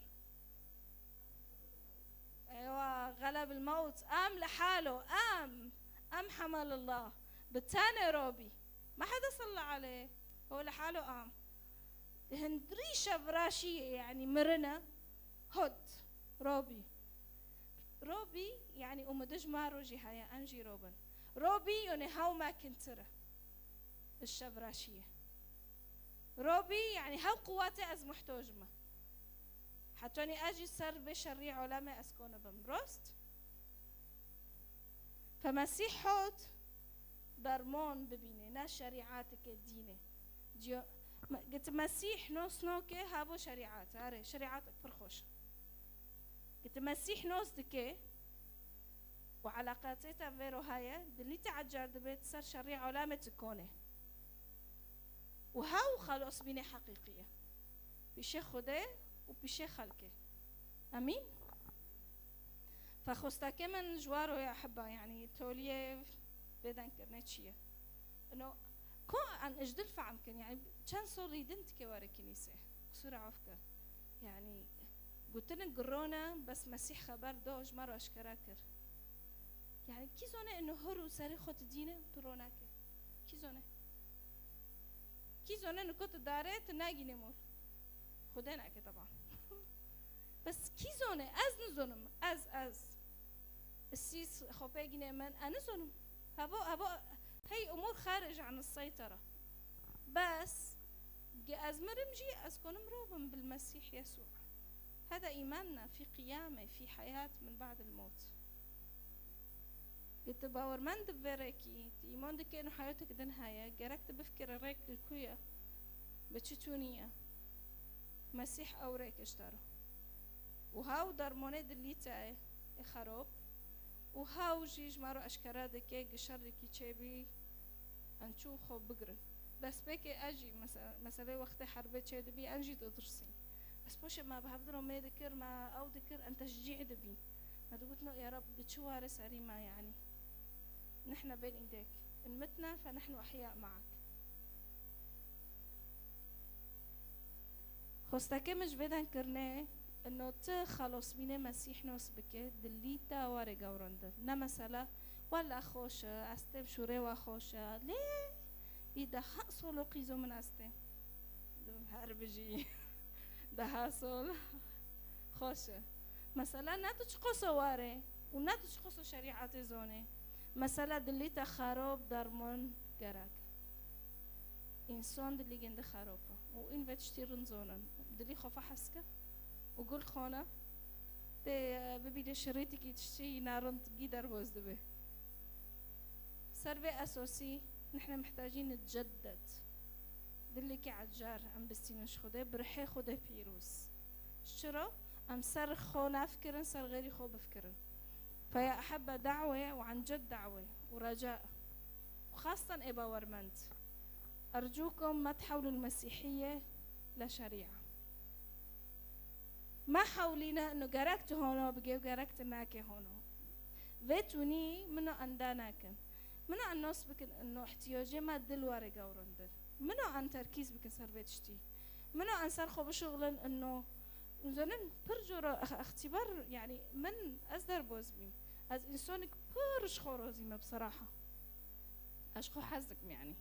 أيوة، غلب الموت، قام لحاله، قام، قام حمل الله. بالتاني روبي، ما حدا صلى عليه، هو لحاله قام. هند ريشة براشية، يعني، مرنة، هود، روبي. روبي، يعني، أم دجمارو جهاية أنجي روبن. روبي، يعني، هاو ما كنتره. الشبراشية. روبي، يعني، هاو قواتي أز محتوجمة. حتوني أجي سر بشريع علماء أسكون بمروست. فمسيح حوت درمون ببيني، نا شريعاتك الدينة. جيو-، م-، قلت مسيح نوس نوكي هابو شريعات، هاري شريعاتك برخوش. قلت مسيح نوس دكي، وعلاقاتيتا فيرو هاي، دليتا عجار دبيت سر شريعة علامة تكوني. وهاو خلاص بيني حقيقية. بيشي خدي وبيشي خلقي. أمين؟ فخوستاكي من جوارو يا أحبة، يعني، تولية بدن كرني چية. إنه كو أن إجدل فعم كن، يعني، چند سال ريدن تكي وارا كنيسة. قصور عفكة. يعني، قلتلن قرونا، بس مسيح خبر دوش مرة أشكرا كر. يعني، كي زونه إنه هرو سري خوت دينه تروناكي؟ كي زونه؟ كي زونه إنه كنت داري تناقي نمور؟ خديناكي طبعًا. بس كي زونه؟ أز نزونم، أز، أز. السيس خوبي جني من، أنا زونم. هبو، هبو، هي أمور خارج عن السيطرة. بس، جي أز مرمجي، أز كون مروبم بالمسيح يسوع. هذا إيماننا في قيامة، في حياة من بعد الموت. قلت باور من دبركي، إيمان دكينو حياتك دنهاية، جركت بفكر الريك الكوية، بتشتونية. مسيح أو ريك اشترو. وهاو درموني دليتا خروب. وهاو جي جمارو أشكرا دكي، قشر دكي تشيبي، أنشو خو بقرن. بس بيكي أجي، مثلًا، مثلًا وقت حرب تشي دبي، أنجي تدرسين. بس بوش ما بهبدرو مي دكر، ما أو دكر، أن تشجيع دبي. ما دوت نو يا رب، قد شو وارث أريما يعني. نحن بين إيديك. إن متنا فنحن أحياء معك. خوستکه مج بدن کرنه، انو ته خلاص بینه مسیح نوس بکه، دلی تا واره گورنده. نه مسئله، والا خوشه، استم شوره و خوشه، لی، ای ده ها سولو قیزو من استم. دبم هر بجی. ده ها سول خوشه. مسئله نه تو چه قصه واره، و نه تو چه قصه شریعت زونه. مسئله دلی تا خراب درمان گرک. ئینسان دلی گەندە خراپە و ئین ڤێ تشتی رند زۆنن. دلی خۆفە حەسکە و گول خۆنە تێ ببینە شریتێکی تشتی نارند گی دەربۆز دەبێ. سەر ڤێ ئەسۆسی نحن محتاجین نتجدد. دلێکی عەجار ئەم بستینش خودێ برحێ خودێ پیروز. چرا؟ ئەم سەر خۆ نافکردن، سەر غێری خۆ بفکردن. فيا أحبة دعوة وعن جد دعوة ورجاء، وخاصة إي باورمند، أرجوكم ما تحولوا المسيحية لشريعة. ما حولينا إنه جركت هونو بجيب جركت ناكي هونو. فيتوني منو أنداناكن. Mino en nas bikin ino ihtiyacê me dil were gewrandin. Mino en terkîz bikin ser vê tiştî. Mino en ser xwe bişuxlin ino, zanin pir cora ex-, extîbar, yani min ez derbaz bîm. Ez însanik pir ji xwe razî me bi seraha. Ez ji xwe hez dikim yani.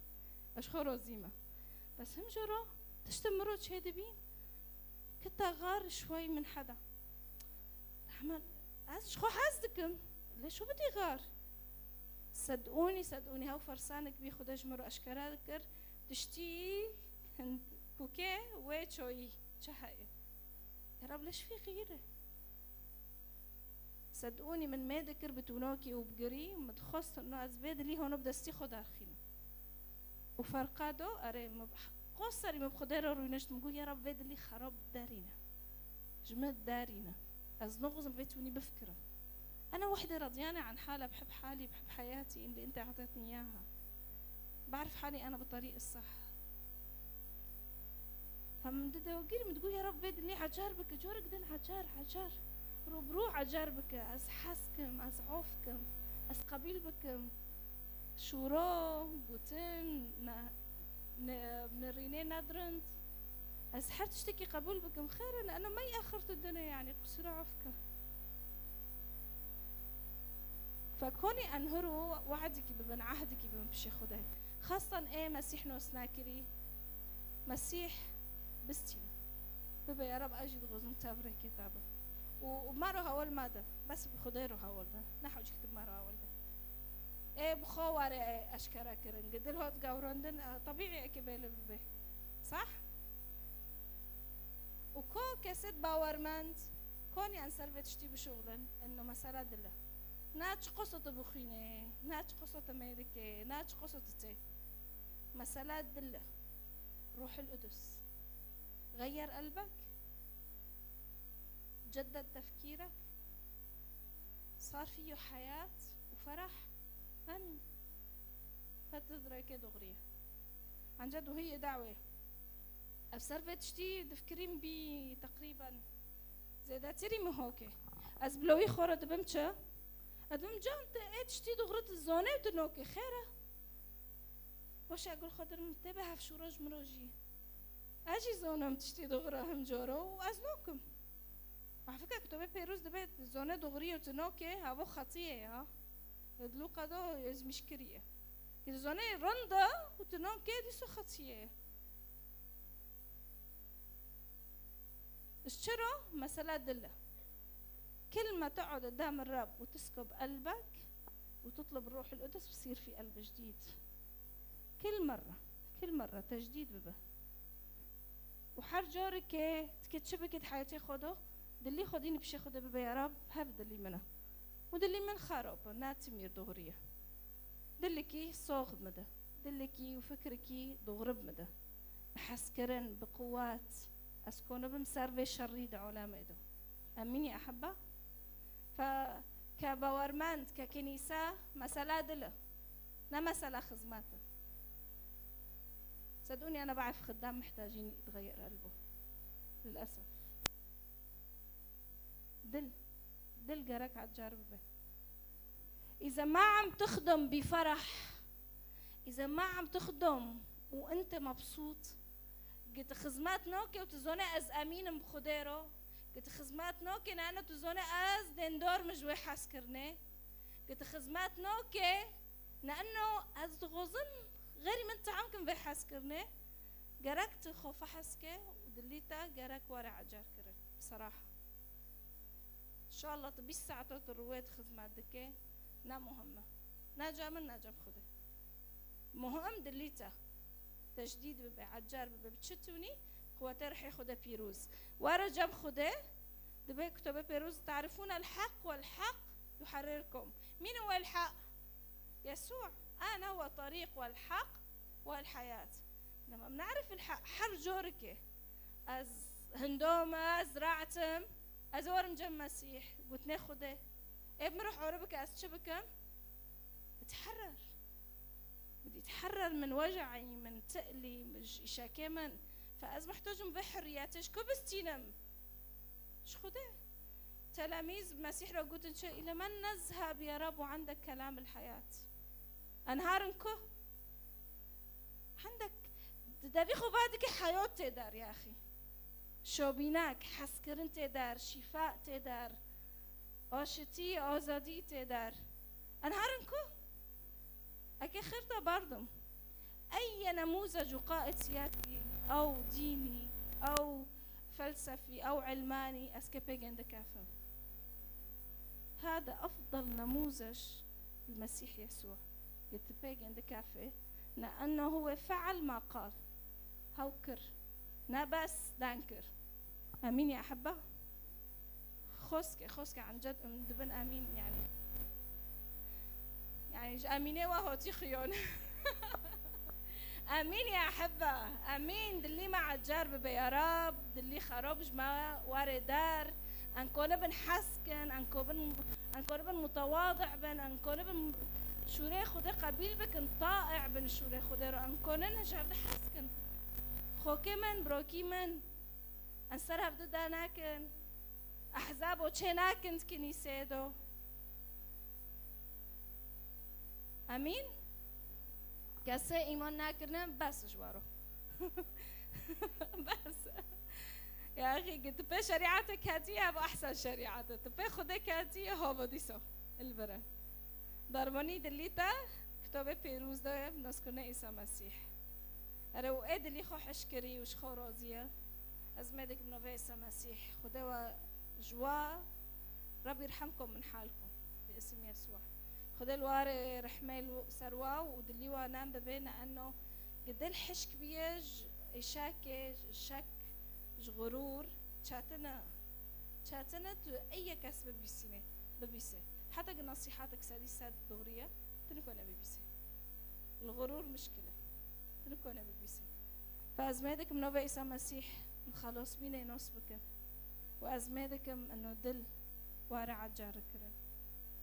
Ez ji xwe razî me. Bes him jora tiştê miro çêdibî, kita xar şwey min heda. Hemen ez ji xwe hez dikim. Lê şo bidî xar. Sedûnî, sedûnî hew fersanek bî Xuda ji min re eşkera dikir. Tiştî hin-, kûkê wê çoyî çi heye? Ya Rab, leş fî xîr e. Sedûnî min mê dikir bi tûnokî û bi girî, min dixwest no ez vê dilî hono bi destî xwe darxînim. Û ferqa do, erê, min bi qos serî min bi Xwedê re rûnişt, min got, ya Rab, vê dilî xerab derîne. Ji min derîne. Ez naxwazim vê tûnî bifikirim. أنا وحدة رضيانة عن حالي، بحب حالي، بحب حياتي اللي أنت أعطيتني إياها. بعرف حالي أنا بالطريق الصح. Hem min dide û girî min digot, ya Rab, vê dilî ecar bike, corek din ecar, ecar. Rû bi rû ecar bike, ez hez kim, ez of kim, ez qebîl bikim. Şûro, gotin, ne-, ne-, nirînê nedirind. Ez her tiştekî qebûl bikim. Xêr e, eno me yê axirtu dine, yani, qusûra af ke. Fekonî en hiro we'dikî bibin, ehdikî bibin pişê Xwedê. Xastan ê Mesîh nos nakirî, Mesîh bistîne. Bibe ya Rab, ez jî dixwazim tev rêkê te bim. Û, û maro hawil made. Bes bi Xwedê ro hawil de. Ne hewcik tu maro hawil de. Ê bi xwe ware eşkere kirin. Gi dil hot gewrandin, e, tebîî eke bêle bibe. Sah? Û ko kesêt bawermend, konî en ser vê tiştî bişuxlin, eno mesela dil e. Na çi qoso tu bixwînê, na çi qoso tu mêdikê, na çi qoso tu tê. Mesela dil e. Ruhul Qudus. Xeyyer elbek. Cedded tefkîrek. Sar fîyo heyat û ferah. Amîn. Fet di rêkê doxrî ye. Ence duhiyê dawê. Ev ser vê tiştî difikirîm bî teqrîben zêdetirî mihokê. Ez bilowî xwe re dibim çi? Ez dibim can te ê tiştî dixwit zone û tu nokê xêr e. Weşa gul xwe dirim tê be hevşûro ji min re jî. Ez jî zonim tiştî dixwira him cara û ez nokim. Mafika kitobê pêroz dibe zone dixwirî û tu nokê havo xetiyê ya. Di Lûqa de ez mişkirî ye. Ki zone rind e û tu nokê dîso xetiyê ye. Ji çi re? Mesela dil e. كل ما تقعد قدام الرب وتسكب قلبك وتطلب الروح القدس بصير في قلب جديد. كل مرة، كل مرة تجديد bibe. Û her carekê dike çi bike di heyatê xwe de, dilî xwe dînî pişê xwe de bibe ya Rab, hev dilî min e. Û dilî min xerab e, ne timîr dixwirî ye. Dilekî sox bi min de, dilekî û fikrekî dixwirî bi min de. Bi hezkirin, bi quwet, ez kone bim ser vê şerî di alemê de. Emînî ehebba? Fe ke bawermend, ke kenîse, mesela dil e. Ne mesela xizmet e. صدقوني أنا بعرف خدام محتاجين يتغير قلبه. للأسف. Dil, dil gerek ecar bibe. إذا ما عم تخدم بفرح، إذا ما عم تخدم وأنت مبسوط، قلت خدمات نوكي وتزوني أز أمين بخديرو، قلت خدمات نوكي نانو تزوني أز دندور مجوي حسكرني، قلت خدمات نوكي لأنه أز غوزن غيري من تعمكن في حسكرني، قرقت خوف حسكي ودليتا قرق ورا عجار كرن بصراحة. İnşallah tu bîst saeto tu rûyê di xizmet dike, ne muhim e. Ne cem min, ne cem Xwedê. Muhim dilî te. Tecdîd bibe, ecar bibe, bi çi tûnî? Quwetê Ruhê Xwedê pîroz. Were cem Xwedê, dibe Kitobê Pîroz, تعرفون الحق والحق يحرركم. Mîn û el-haq. يسوع، أنا هو الطريق والحق والحياة. لما بنعرف الحق، her corikê. Ez hindo me, ez rahat im, ez ê werim cem Mesîh, gotinê Xwedê. Ê bi min re hore bike, ez çi bikim? Bitihrer. Bidî tihrer min wecayî, min ti'lî, ji îşekê min. Fe ez muhtacim vê hurriyetê ji ku bistînim? Ji Xwedê. Telemîz Mesîh re gotin çi? إلى من نذهب يا رب وعندك كلام الحياة. Enharin ku? Hindek di devî xwe va dike heyat tê der, yaxî. Şobînek, hezkirin tê der, şîfa tê der, aşitî, azadî tê der. Enharin ku? Eke xêr te berdim. Eye nemûzec û qaîd siyasî, ew dînî, ew felsefî, ew ilmanî, ez ke pê gên dikefim. Hada efdel nemûzec li Mesîh Yesû. Li ti pê gên dikefê, ne ennehu wê feal ma qal. Hew kir. Ne bes deng kir. Emîn ya ehebba? Xoske, xoske, an ced em dibin emîn, yani. Yani, ji emînê we hatî xiyon. Emîn ya ehebba. Emîn, dilî me ecar bibe ya Rab, dilî xerab ji me warê der. En konibin heskin, en kobin, en konibin mutewadi bin, en konibin şûrê Xwedê qebîl bikin, taî bin şûrê Xwedê ro. En konin ji hevdi heskin. Xokê min, birokî min, en ser hevdi de nekin. Ehzabo çê nakin di kinîseyê do. Emîn? Kesê îman nekirine, bes ji waro. Bes. Yaxî, tu pê şerîatek hetiye, heva ehsen şerîate. Tu pê Xwedê hetiye, hava dîsa. Li vir e. Dermanî dilî te, kitabê pêrûz de ye, naskirine Îsa Mesîh. Ere û ê dilî xwe hişkirî û ji xwe razî ye. Ez mêdik bi navê Îsa Mesîh, Xwedê we ji we Rebî rehm ko min hal ko. Bi isim Yesûa. Xwedê li warê rehmê li ser we û dilî we nem bibe, ne enno gi dil hişk biye ji şekê, ji şek, ji xurûr. Çetin e. Çetin e tu ey kes bibîsînê, bibîsê. Heta gi nasîhatek sedî sed doğru ye, tu nikone bibîsê. Li xurûr mişkil e. Tu nikone bibîsê. Fe ez mêdikim navê Îsa Mesîh, min xelasbînê nas bike. Û ez mêdikim eno dil were ecar kirin.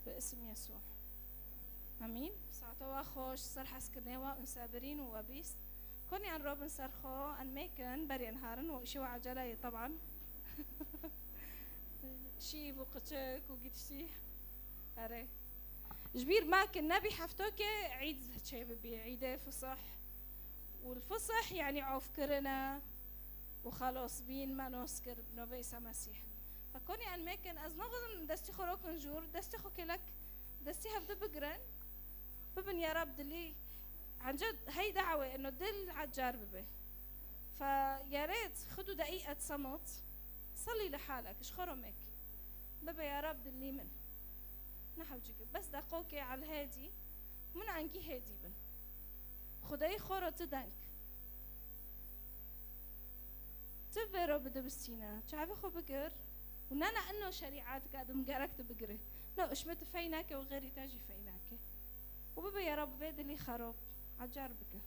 Bi isim Yesû. Amîn. Saeta we xweş, ser hezkirinê we û sabirîn û we bîst. Konî en robin ser xwe, en mêkin, berî en harin û îşê we ecele ye, teban. Şîv û qiçik û gitiştî. Erê. Ji bîr mekin, nebî heftokê îd çê bibî, îdê fisih. Û li fisih, yanî, ofkirine û xelasbîn me nas kir bi navê Îsa Mesîh. Fekonî en mêkin, ez naxwazim destî xwe rokin jûr, destî xwe kêlek, destî hevdi bigirin, bibin ya Rab dilî, ence hey dawê, eno dil ecar bibe. Fe ya Rêt, xudu deî et samot, salî li halek, ji xwe ro mêk. Bibe ya Rab dilî min. Ne hewcike, bes deqokê el hêdî, min engî hêdî bin. Xwedayî xwe ro ti deng. Ti vê ro bidibistîne, çavê xwe bigir û nana ino şerîat ke dim gerek tu bigirê. No, işme tu fey nake û xêrî te jî fey nake. Û bibe ya Rab vê dilî xerab, ecar bike.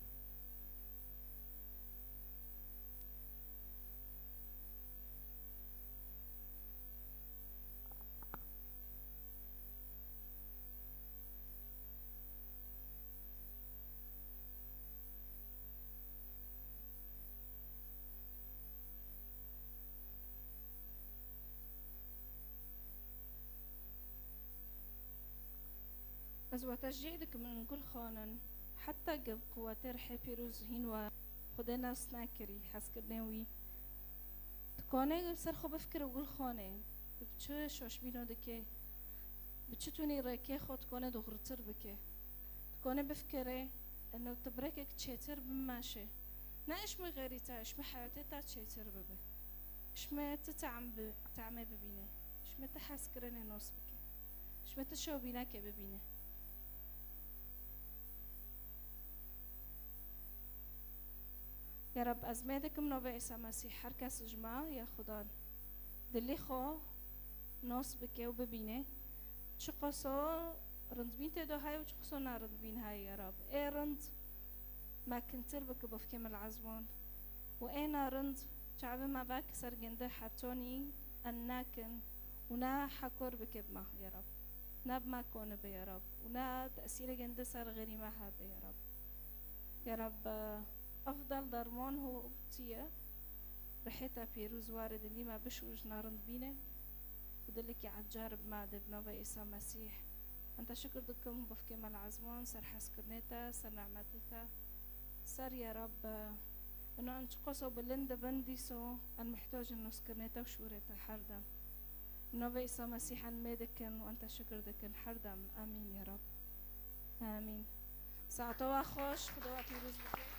Ez we tecrîh dikim in gul xwanin, heta gel quwetê rihê pîroz hîn we Xwedê nas nekirî, hezkirinê wî. Dikone ser xwe bifikire gul xwane, tu bi çi şoşbîno dike, bi çi tûnî rêkê xwe dikone dûxirtir bike. Dikone bifikire, eno tu bi rêkek çêtir bimeşe. Ne işme xêrî te, işme heyatê te çêtir bibe. Işme tu tehm bi, tehmê bibîne. Işme tu hezkirinê nas bike. Işme tu şobîneke bibîne. Ya Rab, ez mêdikim navê Îsa Mesîh her kes ji me ya Xudan dilî xwe nas bike û bibîne. Çiqaso rindbîn tê de heye û çiqaso narindbîn heye ya Rab. Ê rind mekintir bike bifkê min li ezman. Û ê narind çavê me vek ser ginde hetonî en nekin û ne hekor bike bi me ya Rab. Ne bi me konibe ya Rab. Û ne tesîrê ginde ser xêrî me hebe ya Rab. Ya Rab, efdal derman ho tu ye. Rihê te pêrûz ware dilî me bişû ji narindbînê û dilekî ecar bi me de bi navê Îsa Mesîh. Em te şikir dikim, bifkê me li ezman, ser hezkirinê te, ser nîmetê te, ser ya Reb, ina em çiqaso bilind dibin, dîso em mihtac in nûskirinê te û şûrê te her dem. Navê Îsa Mesîh em mê dikin û em te şikir dikin her dem. Amîn ya Reb. Amîn. Saeta we xweş, Xuda we pîroz bike.